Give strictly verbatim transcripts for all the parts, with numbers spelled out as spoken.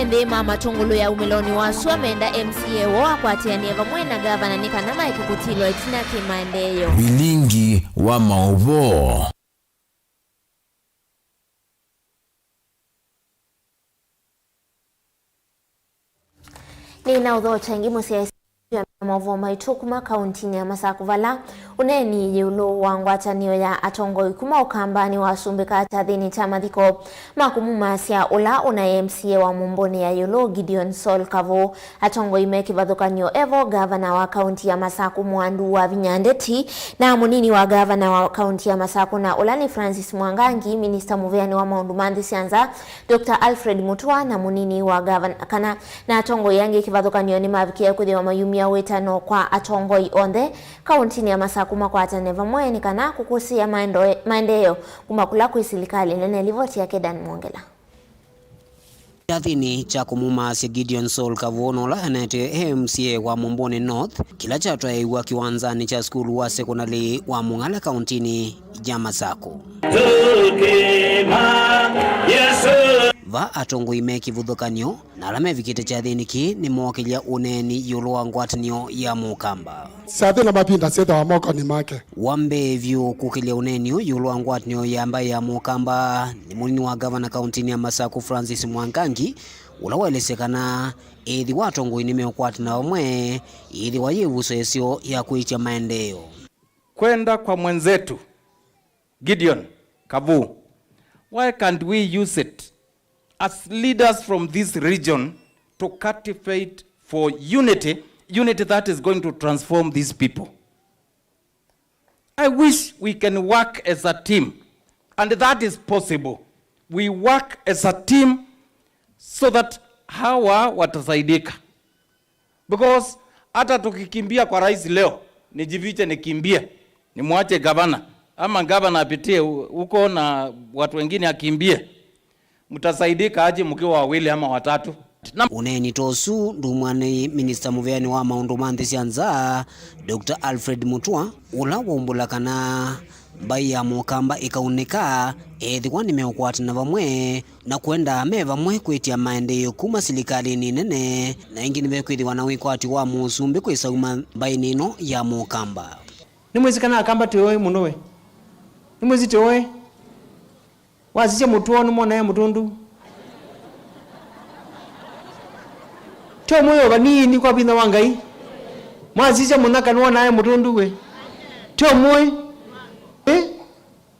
Nthĩ ma matũngũlũ ya umĩlonĩ wa sua menda M C A woo akwatĩanĩe vamwe na ngavana nĩ kana maeke kũtilwa ĩtina kĩ maendeeo. Vilingi wa maũvoo. Nĩnaũthokya ĩngĩ mũsyaĩĩsya maũvoo maitũ kuma kauntinĩ ya Masakũ, vala ũneeni ĩũlũ wa ngwatanĩo ya atongoi kuma Ũkambanĩ wasumbĩka kyathĩnĩ kya mathiko ma kũmumaasya ũla ũnaĩ M C A wa Mũmbũnĩ ya ĩũlũ, Gideon Saul Kavũ. Atongoi me kĩvathũkany'o evo, ngavana wa kaunti ya Masakũ Mwandu Wavinya Ndeti, na mũnini wa ngavana wa kaunti ya Masakũ, na ũla nĩ Francis Mwangangi, minista mũvĩanĩ wa maũndũ ma nthĩ sya nza, Doctor Alfred Mutua, na mũnini wa ngavana, kana na atongoi angĩ kĩvathũkany'o nĩmavikie kwĩthĩwa mayumya wĩtano kwa atongoi onthe kauntinĩ ya Masakũ makwatane vamwe nĩ kana kũkũsĩĩa maendoe-, maendeeo kuma kũla kwĩ silikalĩ nene. Livoti yake Dan Mwongela. Kyathĩnĩ kya kũmumaasya Gideon Saul Kavũ, ũla ũnaĩtwe M C A wa Mũmbũnĩ North, kĩla kyatwaĩĩw'a kĩwanzanĩ kya sukulu wa sekondalĩ wa Mũng'ala kauntinĩ ya Masakũ. Va atongoi me kĩvathũkany'o na ala mevikĩte kyathĩnĩ kĩĩ nĩmookĩlya ũneeni ĩũlũ wa ngwatanĩo ya Mũkamba. Syathĩ na mavinda syĩthĩwa mokonĩ make. Wa mbee vyũ kũkĩlya ũneeni ũũ ĩũlũ wa ngwatanĩo ya mbaĩ ya Mũkamba nĩ mũnini wa ngavana kauntinĩ ya Masakũ Francis Mwangangi, ũla waelesya kana ĩthĩwa atongoi nĩmeũkwatana vamwe, ĩthĩwa yĩ ĩvuso ĩseo ya kwĩtya maendeeo. Kwenda kwa mwenzetu Gideon Kavu, why can't we use it as leaders from this region to cultivate for unity, unity that is going to transform these people? I wish we can work as a team, and that is possible. We work as a team so that hawa watasaidika. Because hata tukikimbia kwa rais leo, nijifiche nikimbie, nimwache gavana, ama gavana apitie hu-, huko na watu wengine akimbie, mtasaidika aje mkiwa wawili ama watatu? Na ũneeni ta ũsu ndumwa nĩ minista mũvĩanĩ wa maũndũ ma nthĩ sya nza, Doctor Alfred Mutua, ũla waumbũla kana mbaĩ ya Mũkamba ĩkaunĩka ethĩwa nĩmeũkwatana vamwe na kwenda me vamwe kwĩtya maendeeo kuma silikalĩnĩ nene, na ĩngĩ nĩvekwĩthĩwa na wĩkwatyo wa mũsumbĩ kwĩsauma mbaĩnĩ ĩno ya Mũkamba. Nĩmwĩsĩ kana Akamba twĩ oĩ mũno we? Nĩmwĩsĩ twĩ oĩ? Wasisya mũtũo nĩmwonae mũtũndu? Tyo mũĩ o vanini kwa vinya wa Ngai? Mwasisya mũnyaka nĩwonae mũtũndu we? Tyo mũĩ? Ĩ?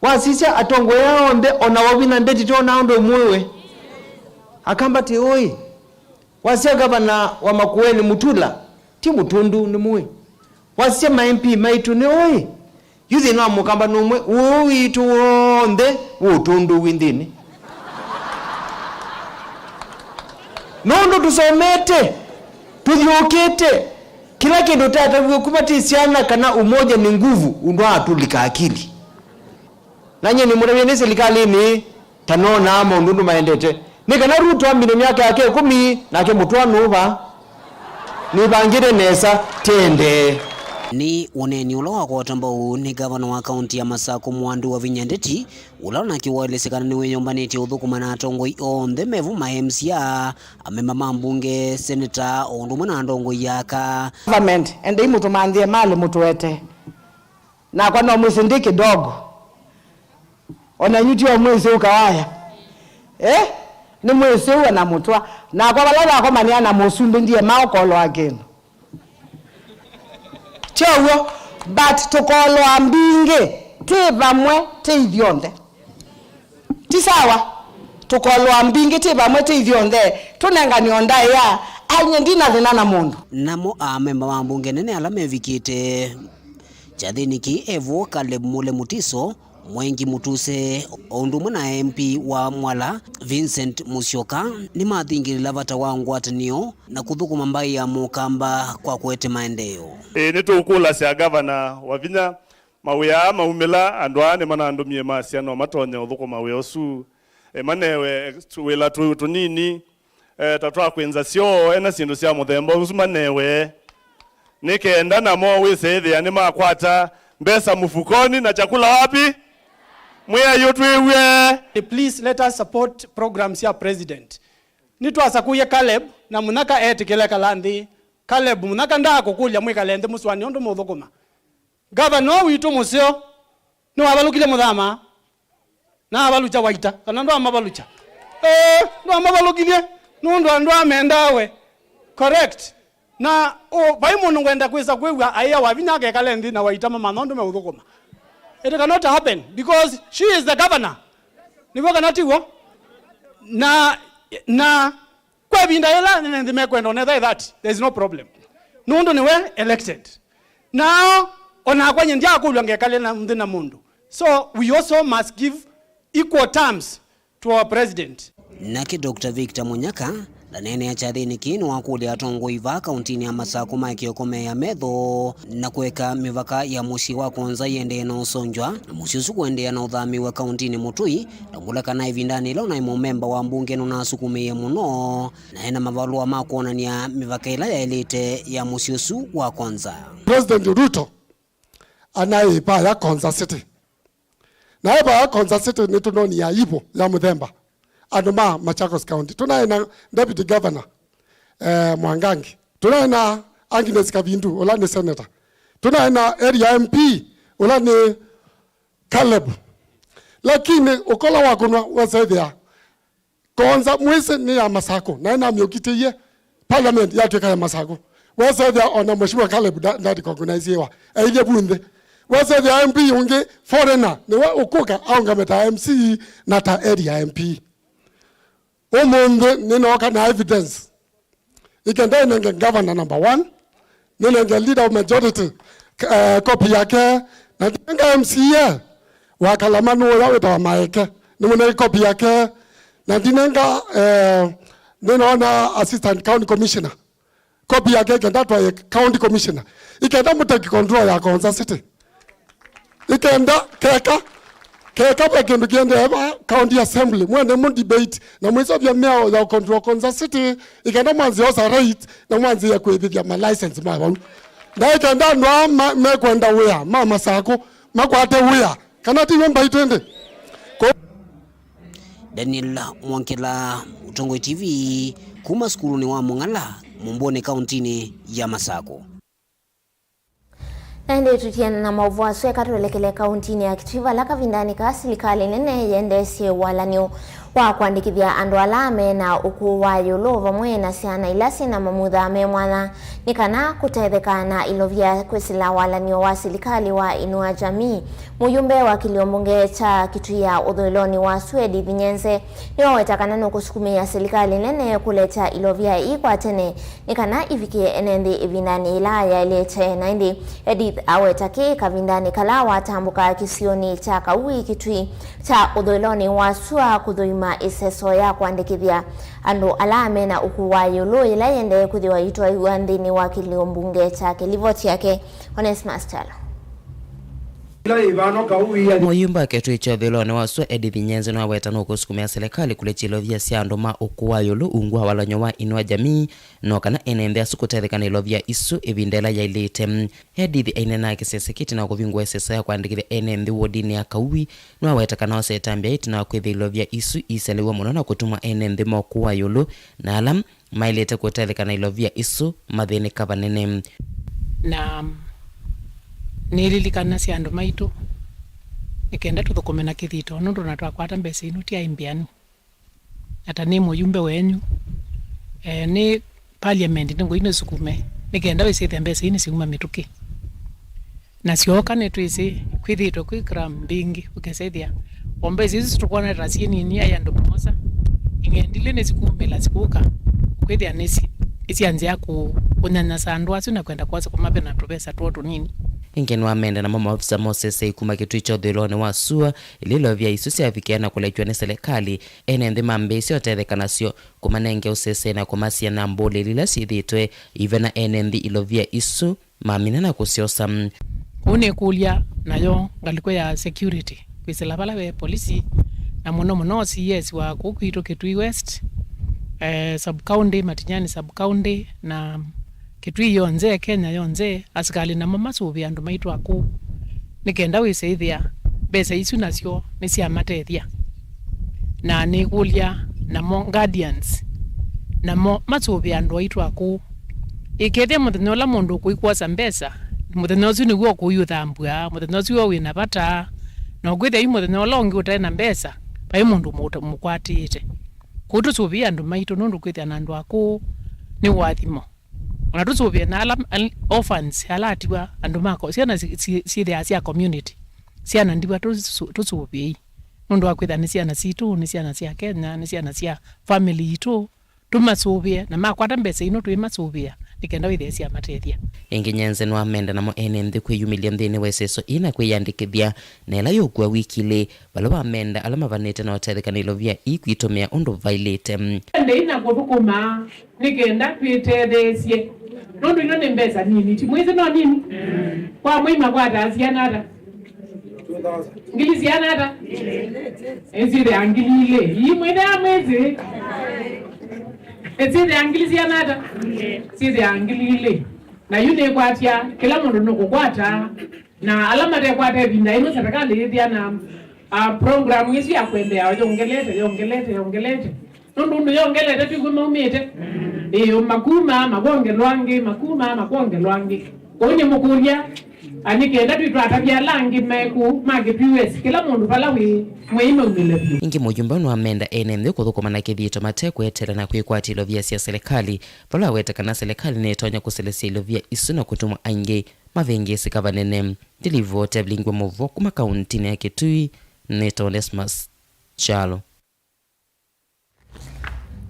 Wasisya atongoi aa onthe, o na Wavinya Ndeti, twonaa ũndũ ũmũĩ we? Akamba twĩ ũĩ? Wasisya gavana wa Makueni Mutula, ti mũtũndu, nĩmũĩ? Wasisya ma M P maitũ, nĩ ũĩ? Yu thĩna wa Mũkamba nũmwe, ũũ witũ w'onthe wĩ ũtũndu wĩ nthĩnĩ. Nũndũ tũsomete, tũthyũũkĩte, kĩla kĩndũ tataviw'e kuma twĩ syana kana umoja ni nguvu, ũndũ atulika akili. Na nyie nĩmũtavye nĩ silikalĩnĩ, ta nonaa maũndũ ũndũ maendete. Nĩ kana Ruto amine myaka yake ĩkũmi, nake mũtũa nũva? Nĩvangĩte nesa, tendee. Nĩ ũneeni ũla wakwata mbau nĩ ngavana wa kaunti ya Masakũ Mwandu Wavinya Ndeti, ũla onake waelesya kana nĩwĩyũmbanĩtye ũthũkũma na atongoi onthe mevo ma M C A, amemba ma mbunge, seneta, o ũndũ ũmwe na atongoi aka. Government, endei mũtũmanthĩe malĩ mũtũete. Nakwa no mwĩsĩ ndĩ kidogo. O na inyu tio mwĩsĩ ũkawaya. Eh? Nĩ mwĩsĩ ũwe na mũtũa. Nakwa vala vakomanĩa na mũsumbĩ ndie maũkolwa kĩndũ. Tyo w'o, but tũkolwa mbingĩ, twĩ vamwe, twĩ ithyonthe. Ti sawa? Tũkolwa mbingĩ, twĩ vamwe, twĩ ithyonthe, tũnenganĩo ndaĩa, anyie ndina thĩna na mũndũ. Namo amemba ma mbunge nene ala mevikĩte kyathĩnĩ kĩĩ evo Caleb Mule Mutiso, Mwengi Mutuse, o ũndũ ũmwe na M P wa Mwala, Vincent Musyoka, nĩmathingĩlĩla vata wa ngwatanĩo na kũthũkũma mbaĩ ya Mũkamba kwa kũete maendeeo. Ĩĩ, nĩtũkũlasya ngavana Wavinya, mawĩa aa maumĩla, andũ aa nĩmanandũmie masya no matonye ũthũkũma wĩa ũsu. E, manewe tũwĩla tũ-, tũnini, e, ta twa kwĩnza syoo, ena syĩndũ sya mũthemba ũsu manewe. Nĩ kenda namo wĩse ĩthĩa nĩmakwata mbesa mfukoni na chakula wapi? Mwĩai ũtwĩw'e. Please let us support programs ya president. Nĩtwasakũie Caleb, na Mũnyaka etĩkĩla ekala nthĩ. Caleb Mũnyaka ndaakũkũlya mwĩkale nthĩ mũsũanĩe ũndũ mũũthũkũma. Ngavana ũũ witũ mũseo nĩwavalũkile Mũthama, na avalũkya Waita, kana ndwamavalũkya? Ĩĩ, ndwamavalũkilye, nũndũ andũ aa mendaa we. Correct. Na ũ, vai mũndũ ngwenda kwĩsa kwĩw'a aĩa Wavinya akekale nthĩ na Waita mamanya ũndũ meũthũkũma. It cannot happen because she is the governor. Nĩw'o kana tiw'o? Na, na kwa ĩvinda yĩla nene nthĩ mekwenda ũnetha that, there is no problem. Nũndũ nĩwe elected. Nao, onakwa nye ndyakũlw'a ngekale na nthĩ na mũndũ. So, we also must give equal terms to our president. Nake Doctor Victor Mũnyaka, ndaneenea kyathĩnĩ kĩĩ, nĩwakũlya atongoi vaa kauntinĩ ya Masakũ maeke ũkomeea metho na kũeka mĩvaka ya mũsyĩ wa Konza yĩendee na ũsũngw'a, na mũsyĩ ũsu kũendeea na ũthamĩw'a kauntinĩ mũtũi, na kũla kana ĩvindanĩ yĩla ũnaĩ mũmemba wa mbunge nũnasukumĩie mũno, na ena mavalũa ma kwonany'a mĩvaka ĩla yaĩlĩte ya mũsyĩ ũsu wa Konza. President Ruto anaĩ vaya Konza City. Na e vaya Konza City nĩtũnonie aibu ya mũthemba andũ ma Machakos County. Tũnaĩ na Deputy Governor, eh, Mwangangi. Tũnaĩ na Agnes Kavindu, ũla nĩ senator. Tũnaĩ na area M P, ũla nĩ Caleb. Lakini ũkola wa kũnwa wesethĩa Konza mwĩsĩ nĩ ya Masakũ, na namĩũkitĩie parliament yatw'ĩka ya Masakũ. Wesethĩa ona Mheshimiwa Caleb nda-, nda-recognize-ĩwa, ailye vu nthĩ. Wesethĩa M P ũngĩ foreigner, nĩwe ũkũka aũngame ta M C na ta area M P. Ũmũnthĩ nĩnooka na evidence. Ĩkenda ĩnenge governor number one, nĩnenge leader of majority, eh, copy yake, na ndinenga M C A wa Kalama nũũya wĩtawa Maeke, nĩmũnenge copy yake, na ndinenga, eh, nĩnoona assistant county commissioner, copy yake ĩkenda twaye county commissioner, ĩkenda mũteki control ya Konza City. Ĩkenda keka, keka ve kĩndũ kĩendee va county assembly, mwende mũ debate na mwĩsovya mĩao ya control Konza City, ĩkenda mwanzĩe osa right na mwanzĩe kwĩvĩthya ma license ma vau. Na ĩkenda andũ aa ma-, mekwenda wĩa ma Masakũ makwate wĩa, kana ti w'o mbaitũ ĩndĩ? Ko- Daniel Mwongela, Mũtongoi T V, kuma sukulunĩ wa Mũng'ala, Mũmbũnĩ, kauntinĩ ya Masakũ. Na ĩndĩ tũtiana na maũvoo asu, eka twelekele kauntinĩ ya Kitui, vala kavindanĩ kaa silikalĩ nene yendeesye walany'o wa kũandĩkĩthya andũ ala me na ũkũũ wa ĩũlũ vamwe na syana ila syĩ na mamutha me mwanya nĩ kana kũtetheka na ilovia kwĩsĩla walany'o wa silikalĩ wa Inua Jamii. Mũyumbe wa kĩlio mbunge kya Kitui ya ũthũĩlonĩ wa Swedi Vinyenze nĩwaweta kana nũkũsukumĩĩa silikalĩ nene kũleta ilovia ii kwa tene nĩ kana ivikĩe ene nthĩ ĩvindanĩ yĩla yaĩlĩte. Na ĩndĩ Edith aweta kĩĩ kavindanĩ kala watambũkaa kĩsionĩ kya Kaui Kitui kya ũthũĩlonĩ wa sua kũthũima ĩseso ya kũandĩkĩthya andũ ala me na ũkũũ wa ĩũlũ yĩla yĩendee kwĩthĩwa yĩtwaiwa nthĩnĩ wa kĩlio mbunge kyake. Livoti yake Onesmus Kyalo. Mũyumba aketwĩkya ũthũĩlonĩ wa sua Edith Nyenze nĩwaweta nũkũsukumĩa silikalĩ kũlekya ilovia sya andũ ma ũkũũ wa ĩũlũ ungu wa walany'o wa Inua Jamii, no kana ene nthĩ asu kũtetheka na ilovia isu ĩvinda ĩla yaĩlĩte. Edith aineenaa kĩsesekĩti na kũvingũa ĩseso ya kũandĩkĩthya ene nthĩ wodinĩ ya Kaui, nĩwaweta kana osetambya ĩtina wa kwĩthĩa ilovia isu iiselew'a mũno na kũtuma ene nthĩ ma ũkũũ wa ĩũlũ na ala maĩlĩte kũtetheka na ilovia isu mathĩnĩka vanene. Na nĩlilikanasya andũ maitũ nĩ kenda tũthũkũme na kĩthito, nũndũ na twakwata mbesa ino ti aimbĩanu. Ata nĩ mũyumbe wenyu, eh, nĩ parliament nĩ ngũi nĩsukume nĩ kenda wĩsĩthya mbesa ii nĩsiuma mĩtũkĩ. Na syooka nĩtwĩsĩ kwĩthĩĩtwe kwĩ crime mbingĩ, ũkesethĩa o mbesa isu tũkwona ta syĩ nini, ai andũ moosa ing'endilĩ nĩsikumĩla sikũka, kwĩthĩa nĩsi-, nĩsyanzĩa kũ-, kũnyanyasa andũ asu na kwenda kwosa kũmave na tũvesa twoo tũnini. Ĩngĩ nĩwamenda namo maofisa ma ũsesei kuma kĩtui kya ũthũĩlonĩ wa sua ila ilovia isu syavikĩa na kũlekywa nĩ silikalĩ, ene nthĩ mambĩĩsye ũtetheka nasyo, kũmanenge ũsesei na kũmasia na mbũlĩli ila syĩthĩĩtwe ivena ene nthĩ ilovia isu mamina na kũsyosa. Kũu nĩkũlya nayo ngalĩko ya security, kwĩsĩla vala ve polisi, na mũno mũno C S wa kũu kwitũ Kitui West, eh, sub county, Matinyani sub county, na Kitui yonthe, Kenya yonthe, asikalĩ namo masũvĩe andũ maitũ akũũ, nĩ kenda wĩsĩthĩa mbesa isu nasyo nĩsyamatethya. Na nĩkũlya namo guardians, namo masũvĩe andũ aitũ akũũ. Ĩkethĩa mũthenya ũla mũndũ ũkũikwosa mbesa, mũthenya ũsu nĩw'o ũkũi ũthambw'a, mũthenya ũsu w'o wĩ na vata, na ũkwĩthĩa yu mũthenya ũla ũngĩ ũtaĩ na mbesa, vai mũndũ mũta-, mũkwatĩte. Kwoou tũsũvĩe andũ maitũ, nũndũ kwĩthĩa na andũ akũũ nĩ ũathimo. Ona tũsũvĩe na ala al-, orphans, ala atiwa, andũ ma ko-, syana si-, si-, syĩthĩaa sya community, syana ndiwa tũsũ-, tũsũvĩei. Nũndũ wa kwĩthĩa nĩ syana sitũ, nĩ syana sya Kenya, nĩ syana sya family yitũ, tũmasũvĩe, na makwata mbesa ino twĩmasũvĩa, nĩ kenda wĩthĩe syamatethya. Ĩngĩ, Nyenze nĩwamenda namo ene nthĩ kwĩyumĩlya nthĩnĩ wa ĩseso ĩĩ na kwĩyandĩkĩthya, na ĩla yũkua wiki ilĩ, vala wamenda ala mavanĩte na ũtetheka nĩ ilovia ii kwitũmĩa ũndũ vaĩlĩte. Ndei na kũthũkũma nĩ kenda twĩtetheesye, nũndũ ino nĩ mbesa nini, ti mwĩsĩ no nini? Kwa mwei makwataa siana ata? Ngili siana ata? Ĩsyĩthĩa ngili ilĩ. Ii mwĩthĩa mwĩsĩ? Ĩsyĩthĩa ngili siana ata? Syĩthĩa ngili ilĩ. Na yu nĩkwatya, kĩla mũndũ nũkũkwata, na ala matekwata ĩvinda ĩno, serikali yĩthĩa na, ah, program ĩsu ya kwendeea yongelete, yongelete, yongelete. Nũndũ ũndũ yongelete twĩw'e maumĩte. Ĩĩ, makuma, makwongelwa angĩ, makuma, makwongelwa angĩ. Kwoou nĩmũkũlya, a, nĩ kenda twĩtwatavya ala angĩ me kũu ma kĩ P U S, kĩla mũndũ vala wĩ, mwei maumĩle vyũ. Ĩngĩ, mũyumbe nĩwamenda ene nthĩ kũthũkũma na kĩthito mate kweteela na kwĩkwatya ilovia sya silikalĩ, vala aweta kana silikalĩ nĩtonya kũselesya ilovia isu na kũtuma aingĩ mavĩngĩĩsĩka vanene. Ndilivoti Evelyn Ngwe Mũvo kuma kauntinĩ ya Kitui, nĩtawa Onesmus Kyalo.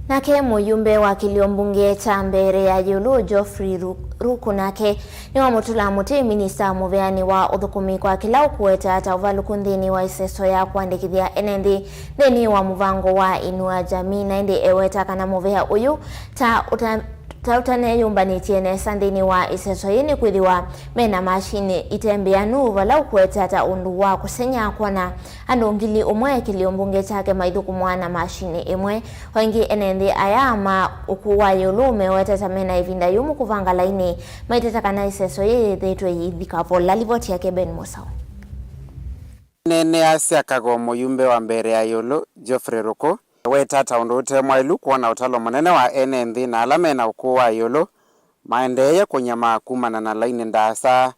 Nake mũyumbe wa kĩlio mbunge kya Mbeere ya Ĩũlũ, Geoffrey Ru-, Ruku, nake nĩwamũtũla mũtĩ minista mũveanĩ wa ũthũkũmi kwa kĩla ũkũweta ta ũvalũku nthĩnĩ wa ĩseso ya kũandĩkĩthya ene nthĩ nthĩnĩ wa mũvango wa Inua Jamii, na ĩndĩ eweta kana mũvea ũyũ ta ũta-, ta ũtaneyũmbanĩtye nesa nthĩnĩ wa ĩseso yĩĩ, nĩkwĩthĩwa mena mashini itembĩanu, vala ũkũweta ta ũndũ wa kũseng'ya kwona andũ ngili ũmwe kĩlio mbunge kyake maithũkũmwa na mashini ĩmwe. O ĩngĩ, ene nthĩ aya ma ũkũũ wa ĩũlũ mewetete mena ĩvinda yũmũ kũvanga lainĩ, maitete kana ĩseso yĩĩ yĩthĩĩtwe yĩithika vola. Livoti yake Ben Mũsaũ. Neeneasya Kagwe, mũyumbe wa Mbeere ya Ĩũlũ, Geoffrey Ruku, eweta ta ũndũ ũte mwaĩlu kwona ũtalo mũnene wa ene nthĩ na ala mena ũkũũ wa ĩũlũ maendeeye kũnyamaa kumana na lainĩ ndaasa,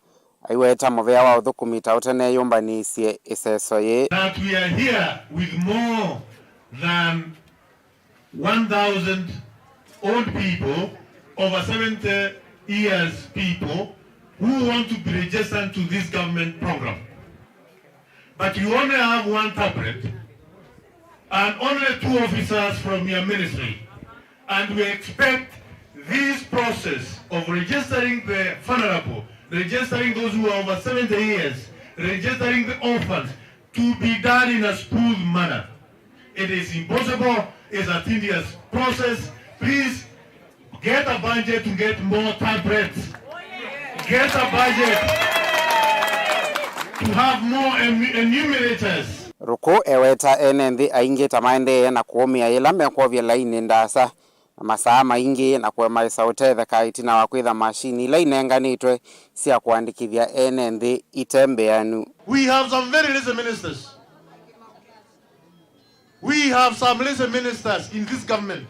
aiweta mũvea wa ũthũkũmi ta ũtaneyũmbanĩsye ĩseso yĩĩ. That we are here with more than one thousand old people, over seventy years people, who want to be registered to this government program. But you only have one tablet and only two officers from your ministry. And we expect this process of registering the vulnerable, registering those who are over seventy years, registering the orphans, to be done in a smooth manner. It is impossible, it's a tedious process. Please get a budget to get more tablets. Get a budget to have more enu-, enumerators. Ruku eweta ene nthĩ aingĩ ta maendeee na kũũmĩa yĩla mekwovya lainĩ ndaasa na masaa maingĩ na kũemaĩsa ũtetheka ĩtina wa kwĩtha mashini ila inenganĩtwe sya kũandĩkĩthya ene nthĩ ite mbĩanu. We have some very lazy ministers. We have some lazy ministers in this government.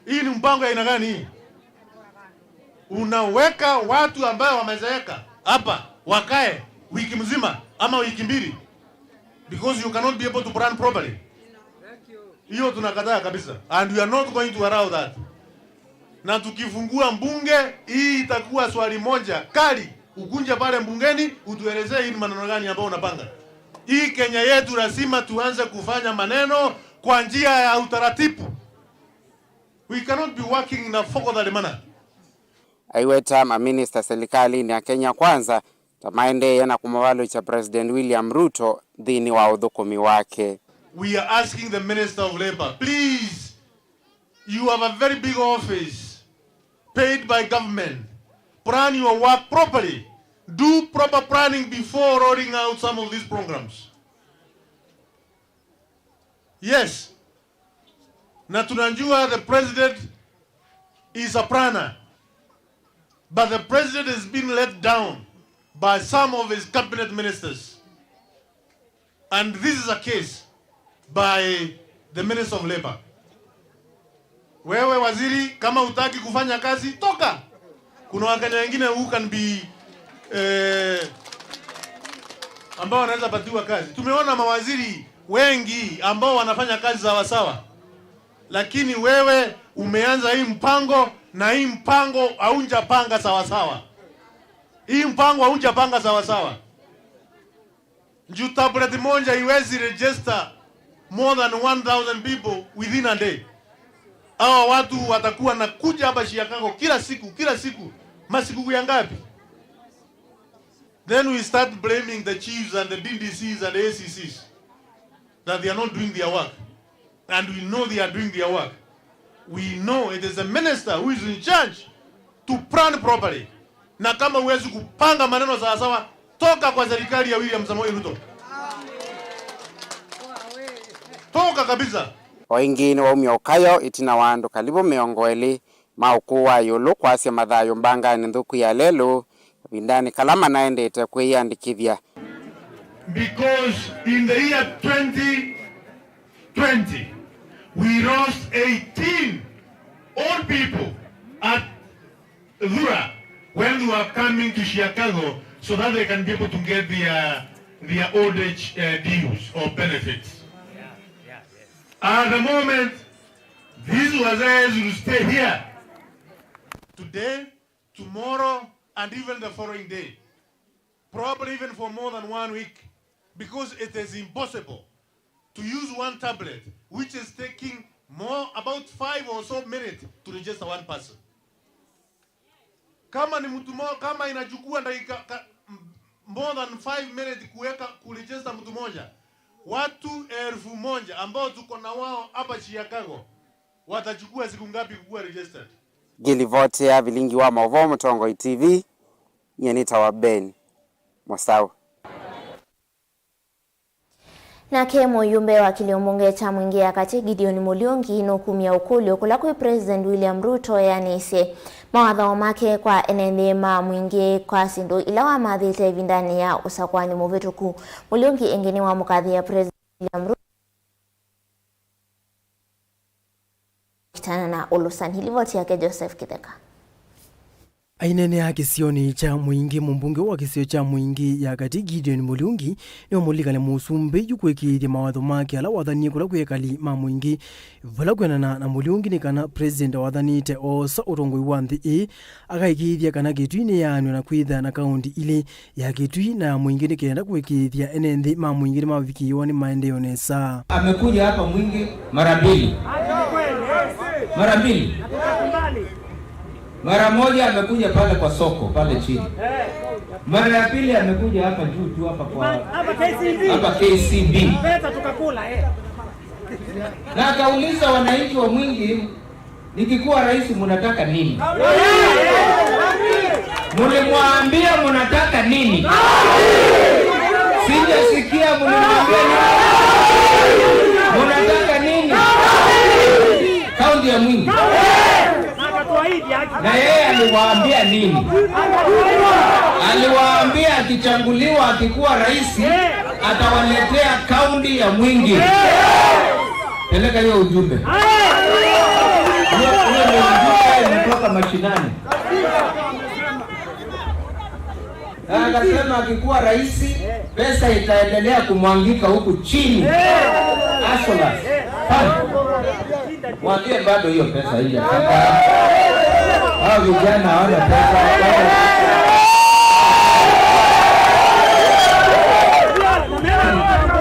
Hii ni mpango ya aina gani hii? Unaweka watu ambayo wamezeeka hapa wakae wiki mzima ama wiki mbili, because you cannot be able to plan properly. Hiyo tunakataa kabisa, and we are not going to allow that. Na tukifungua mbunge hii, itakuwa swali moja kali, ukunje pale mbungeni utuelezee hii ni maneno gani ambayo unapanga. Hii Kenya yetu lazima tuanze kufanya maneno kwa njia ya utaratibu. We cannot be working in a forgery manner. Aiweta maminista silikalĩnĩ ya Kenya Kwanza ta maendeee na kũmũvalũkya President William Ruto nthĩnĩ wa ũthũkũmi wake. We are asking the Minister of Labour, please, you have a very big office paid by government. Plan your work properly. Do proper planning before rolling out some of these programs. Yes. Na tunajua the president is a planner. But the president has been let down by some of his cabinet ministers. And this is a case by the Minister of Labour. Wewe waziri, kama hutaki kufanya kazi, toka. Kuna Wakenya wengine who can be, eh, ambao wanaweza patiwa kazi. Tumeona mawaziri wengi ambao wanafanya kazi sawasawa, lakini wewe umeanza hii mpango, na hii mpango haujapanga sawasawa. Hii mpango haujapanga sawasawa. Juu tablet moja haiwezi register more than one thousand people within a day. Hawa watu watakuwa na kuja hapa Chicago kila siku, kila siku. Masiku ya ngapi? Then we start blaming the chiefs and the D D Cs and the A C Cs that they are not doing their work. And we know they are doing their work. We know it is the minister who is in charge to plan properly. Na kama huwezi kupanga maneno sawasawa, toka kwa serikali ya William Samoei Ruto. Toka kabisa. O ĩngĩ nĩwaumya ũkayo ĩtina wa andũ kalivu mĩongo ĩlĩ ma ũkũũ wa ĩũlũ kwasya mathayũ mbanganĩ nthũku ya lelũ kavindanĩ kala manaendete kwĩyĩandĩkĩthya. Because in the year twenty twenty, we lost eighteen old people at Thura when they were coming to Chicago so that they can be able to get their, their old age, uh, dues or benefits. At the moment, these wazee will stay here today, tomorrow, and even the following day. Probably even for more than one week, because it is impossible to use one tablet, which is taking more, about five or so minutes to register one person. Kama ni mtu mo-, kama inachukua dakika ka-, m-, more than five minutes kuweka, kuregister mtu moja, watu elfu moja ambao tuko na wao hapa Chicago watachukua siku ngapi kuwa registered? Ngĩlivoti ya vilingi wa maũvoo Mũtongoi T V, nyie nĩtawa Ben Mũsaũ. Nake mũyumbe wa kĩlĩo mbunge kya Mwingĩ ya Katĩ, Gideon Mũliũngi, nũkumya ũkũlyo kũla kwĩ President William Ruto eanĩsye mawatho make kwa ene nthĩ ma Mwingĩ kwa syĩndũ ila wamathĩte ĩvindanĩ ya ũsakũani mũvĩtũku. Mũliũngi ĩngĩ nĩwamũkathĩe President William Ruto kũkitana na ũlũsani. Livoti yake Joseph Kĩtheka. Aineenea kĩsionĩ kya Mwingĩ, mũmbunge wa kĩsio kya Mwingĩ ya Katĩ, Gideon Mũliũngi, nĩwamũlilikana mũsumbĩ yu kũĩkĩĩthya mawatho make ala wathanie kũla kwĩ ekali ma Mwingĩ. Vala kwĩanana na Mũliũngi nĩ kana President wathanĩte oosa ũtongoi wa nthĩ ĩĩ, akaĩkĩĩthya kana Kĩtui nĩyaanw'a na kwĩthĩa na kaũndi ilĩ, ya Kĩtui na ya Mwingĩ, nĩ kenda kũĩkĩĩthya ene nthĩ ma Mwingĩ nĩmavikĩĩwa nĩ maendeeo nesa. Amekuja hapa Mwingĩ mara mbili. Mara mbili. Mara moja amekuja pale kwa soko, pale chini. Mara ya pili amekuja hapa juu tu, hapa kwa, hapa K C B. Pesa tukakula, eh. Na akauliza wananchi wa Mwingĩ, "Nikikuwa rais, mnataka nini?" Mlimwambia mnataka nini? Sijasikia mlimwambia nini. Mnataka nini? Kaunti ya Mwingi. Na yeye aliwaambia nini? Aliwaambia akichaguliwa, akikuwa rais, atawaletea kaunti ya Mwingi. Peleka hiyo ujumbe. Hiyo, hiyo ndio ujumbe imetoka mashinani. Na akasema akikuwa rais, pesa itaendelea kumwangika huku chini. Asolas. Mwambie bado hiyo pesa haijafika. Hao vijana hawana pesa.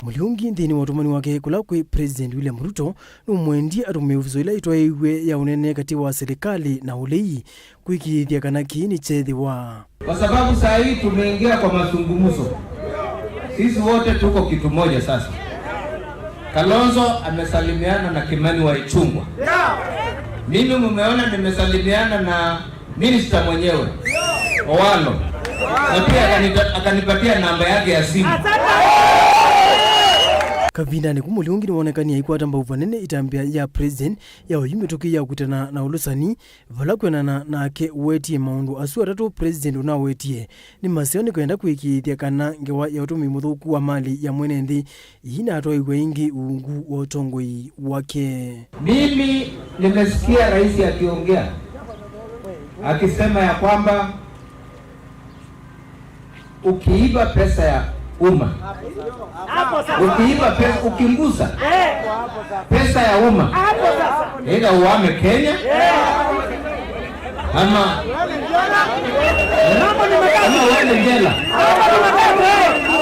Mũliũngi nthĩnĩ wa ũtũmani wake kũla kwĩ President William Ruto, nũmwendie atũmĩe oviso ĩla ĩtwaĩiw'e ya ũnene katĩ wa silikalĩ na ũlei kwĩkĩĩthya kana kĩĩ nĩkyethĩwa. Kwa sababu saa hii tumeingia kwa mazungumzo. Sisi wote tuko kitu moja sasa. Kalonzo amesalimiana na Kimani wa Ichungwa. Mimi mumeona nimesalimiana na minister mwenyewe, Owalo. Na pia akanita-, akanipatia namba yake ya simu. Kavindanĩ kũu, Mũliungi nĩwonekanie aikwata mbau vanene ĩtambya ya President ya oyu mĩtũkĩ ya kũkitana na ũlũsani, vala kwĩanana nake wetie maũndũ asu atatũ President ũnawetie nĩ maseo nĩ kwenda kũĩkĩĩthya kana ngewa ya ũtũmĩi mũthũku wa mali ya mwene nthĩ iinatwaĩw'a ĩngĩ ungu wa ũtongoi wake. Mimi nimesikia rais akiongea, akisema ya kwamba ukiiba pesa ya umma, ukiiba pesa, ukinguza pesa ya umma, either uame Kenya ama, ama uende jela.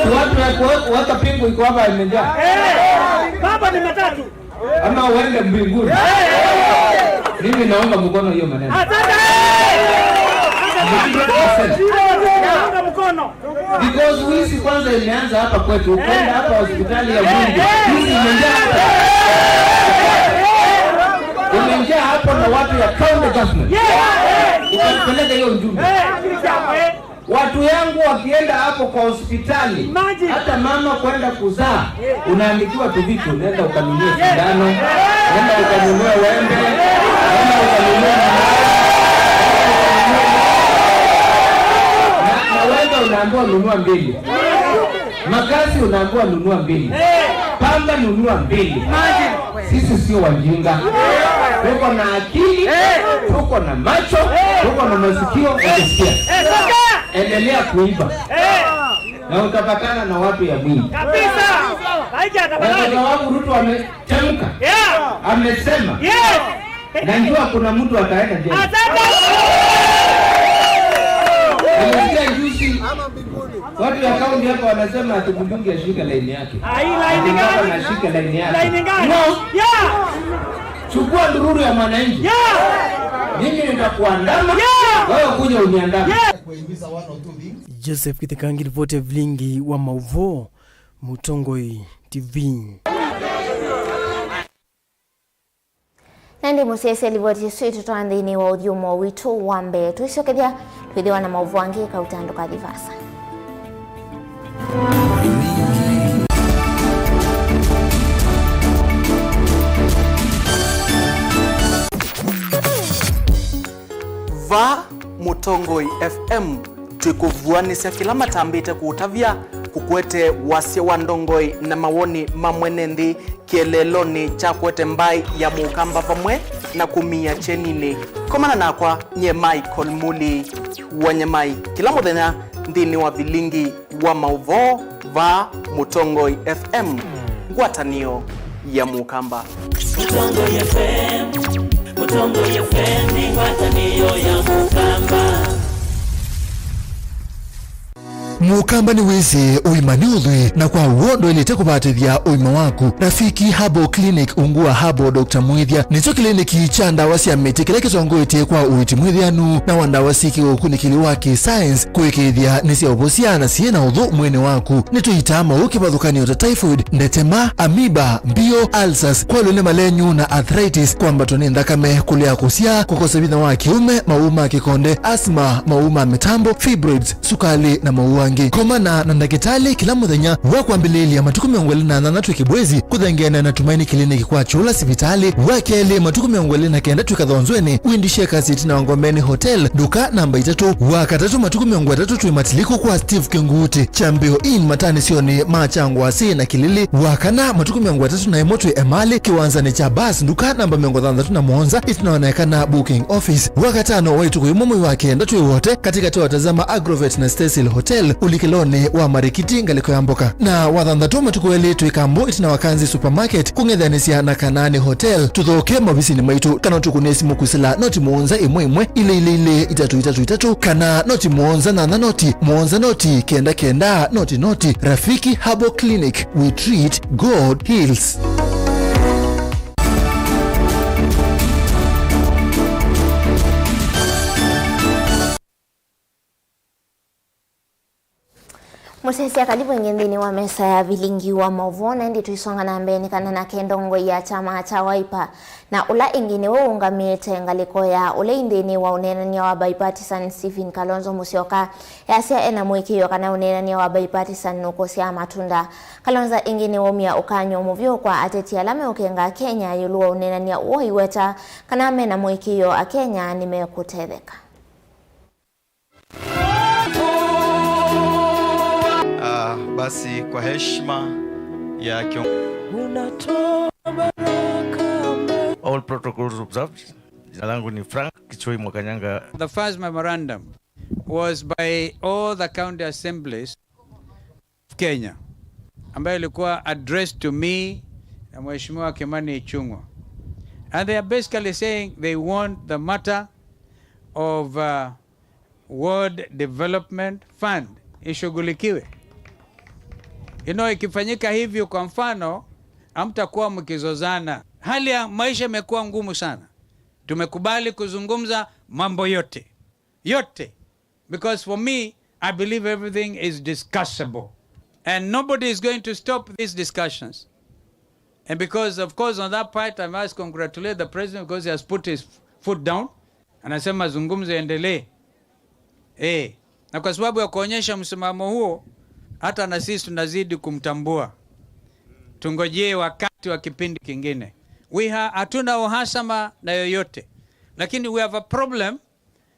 Si watu ya kuwe-, kuweka pingu iko hapa imejaa. Mambo ni matatu. Ama uende mbinguni. Mimi naunga mkono hiyo maneno. Asante. Hundred percent. Naunga mkono. Because wizi kwanza imeanza hapa kwetu. Ukienda hapa hospitali ya Mwingi, wizi imejaa hapa. Imejaa hapo na watu ya county government. Ukapeleka hiyo ujumbe. Watu yangu wakienda hapo kwa hospitali, imagine, hata mama kwenda kuzaa, unaandikiwa tu vitu, nenda ukanunue sindano, nenda ukanunue wembe, nenda ukanunue mayai, na, na wembe unaambiwa nunua mbili. Makasi unaambiwa nunua mbili. Pamba nunua mbili. Sisi sio wajinga. Tuko na akili, tuko na macho, tuko na masikio ya kusikia. Endelea kuiba. Na utapatana na watu ya Mwingi. Kabisa. Haijatapatana. Na baba wangu Ruto amechemka. Yeah. Amesema. Yes. Najua kuna mtu ataenda jela. Asante. Nimesikia juzi watu ya kaunti hapa wanasema ati Mudungi ashike laini yake. Ai, laini gani? Nataka nashike laini yake. Laini gani? No. Yeah. Chukua ndururu ya mwananchi. Yeah. Mimi nitakuandama. Yeah. Wewe kuja uniandame. Yeah. Joseph Kithikangi, ripoti ya vilingi wa mauvoo, Mũtongoi T V. Na ĩndĩ mũsyaĩĩsya livoti ĩsu ĩtũtwaa nthĩnĩ wa ũthyũmũo witũ wa mbee. Twĩsyokethya twĩthĩwa na maũvoo angĩ kauta ndũkathi vaasa. Va Mũtongoi F M. Twĩkũvuanĩsya kĩla matambĩte kũũtavya, kũkwete wasya wa ndongoi na mawoni ma mwene nthĩ kĩeleelonĩ kya kwete mbaĩ ya Mũkamba vamwe na kũmia kyeninĩ. Komana nakwa nyie Michael Muli wa Nyamai kĩla mũthenya nthĩnĩ wa vilingi wa maũvoo vaa Mũtongoi F M, ngwatanĩo ya Mũkamba. Mũtongoi F M, Mũtongoi F M nĩ ngwatanĩo ya Mũkamba. Mũkamba nĩwĩsĩ ũima nĩ ũthwii, na kwa w'o ndwaĩlĩte kũvatĩthya ũima waku. Rafiki Herbal Clinic ungu wa Herbal Doctor Mwĩthya nĩkyo kĩliniki kya ndawa sya mĩtĩ kĩla kĩtongoetye kwa ũiiti mwĩthĩanu na wa ndawa syĩ kĩũkunĩkĩli wa kĩ-science kũĩkĩĩthya nĩ sya ũvosya na syĩ na ũthũ mwĩĩnĩ waku. Nĩtũitaa maũũ kĩvathũkany'o ta typhoid, ndetema, amoeba, mbio, ulcers, kwalw'a nĩ malenyu na arthritis, kwambatwa nĩ nthakame, kũlea kũsyaa, kũkosa vinya wa kĩũme, maũũ ma kĩkonde, asthma, maũũ ma mĩtambo, fibroids, sukalĩ, na maũũ angĩ. Komana na ndakĩtalĩ kĩla mũthenya wa kwambĩlĩĩlya matukũ mĩongo ĩlĩ na nyanya twĩ Kĩbwezi, kũthengeana na Tumaini Clinic kwa Kyũla sivitalĩ, wa kelĩ matukũ mĩongo ĩlĩ na kenda twĩ Kathonzweni, Windy Shakers ĩtina wa Ngomeni Hotel, nduka namba itatũ, wa katatũ matukũ mĩongo ĩtatũ twĩ Matiliku kwa Steve Kĩnguutĩ, Kyambĩo Inn matanĩsyonĩ ma Kyangwasĩ na Kĩlĩlĩ, wa kana matukũ mĩongo ĩtatũ na ĩmwe twĩ Emali, kĩwanzanĩ kya bus, nduka namba mĩongo thanthatũ na mũonza, ĩtina wa Naekana booking office, wa katano wa ĩtukũ yĩmwe mwei wa kenda twĩ Wote, katĩkatĩ wa Tazama Agrovet na Stacyl Hotel, ũlikĩlonĩ wa Marikiti ngalĩko ya mboka. Na wa thanthatũ matukũ elĩ twĩ Kambo ĩtina wa Kanzi Supermarket kũng'ethanĩsya na Kanaani Hotel. Tũthooke maovisinĩ maitũ kana ũtũkũnĩe simũ kwĩsĩla noti mũonza ĩmwe ĩmwe ilĩ ilĩ ilĩ itatũ itatũ itatũ kana noti mũonza nyanya noti mũonza noti kenda kenda noti noti. Rafiki Herbal Clinic, we treat, God heals. Mũsyaĩĩsya, kalivu ĩngĩ nthĩnĩ wa mesa ya vilingi wa maũvoo, na ĩndĩ tũisonga na mbee nĩ kana nake ndongoi ya kyama kya Wiper, na ũla ĩngĩ nĩwe ũũngamĩte ngalĩko ya ũlei nthĩnĩ wa ũneenany'a wa bipartisan, Stephen Kalonzo Musyoka, easya ena mũĩkĩĩo kana ũneenany'a wa bipartisan nũkũsyaa matunda. Kalonzo ĩngĩ nĩwaumya ũkany'o mũvyũ kwa ateti ala meũkenga Kenya ĩũlũ wa ũneenany'a ũũ, aiweta kana mena mũĩkĩĩo Akenya nĩmekũtetheka. Ah, basi kwa heshima ya kion- All protocols observed. Jina langu ni Frank Kichoi Mwakanyanga. The first memorandum was by all the county assemblies of Kenya, ambayo ilikuwa addressed to me na Mheshimiwa Kimani Ichung'wa. And they are basically saying they want the matter of, uh, Ward Development Fund ishughulikiwe. You know, ikifanyika hivyo, kwa mfano, hamtakuwa mkizozana. Hali ya maisha imekuwa ngumu sana. Tumekubali kuzungumza mambo yote. Yote. Because for me, I believe everything is discussable. And nobody is going to stop these discussions. And because, of course, on that part, I must congratulate the president because he has put his foot down. Anasema mazungumzo yaendelee. Eh, na kwa sababu ya kuonyesha msimamo huo, hata na sisi tunazidi kumtambua. Tungojee wakati wa kipindi kingine. We ha-, hatuna uhasama na yoyote. Lakini we have a problem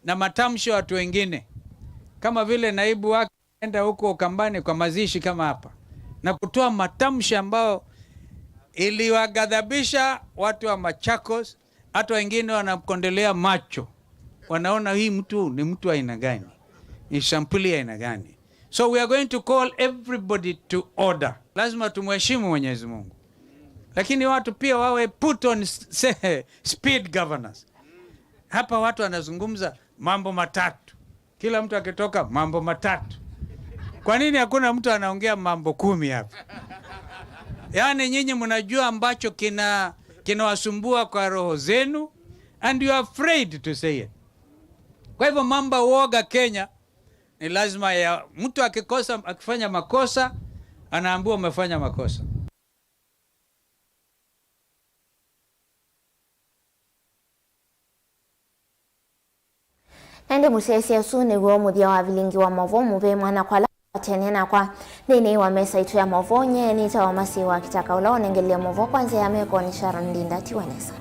na matamshi ya watu wengine. Kama vile naibu wake enda huko Ukambani kwa mazishi kama hapa, na kutoa matamshi ambayo iliwaghadhabisha watu wa Machakos, hata wengine wanakondelea macho, wanaona hii mtu ni mtu wa aina gani, ni sampuli ya aina gani. So we are going to call everybody to order. Lazima tumheshimu Mwenyezi Mungu, lakini watu pia wawe put on s-, se-, speed governance. Hapa watu wanazungumza mambo matatu. Kila mtu akitoka, mambo matatu. Kwa nini hakuna mtu anaongea mambo kumi hapa? Yaani, nyinyi mnajua ambacho kina, kinawasumbua kwa roho zenu, and you are afraid to say it. Kwa hivyo, mambo ya uoga Kenya ni lazima ya, mtu akikosa, akifanya makosa, anaambiwa umefanya makosa. Na ĩndĩ mũsyaĩĩsya, ũsu nĩw'o mũthya wa vilingi wa maũvoo mũvee mwana kwa ala watene nakwa nthĩnĩ wa mesa itũ ya maũvoo. Nyie nĩtawa Masi wa Kitaka, ũla ũnengelile maũvoo kwa nzĩa ya meko nĩ Sharon Ndinda. Tiwa nesa.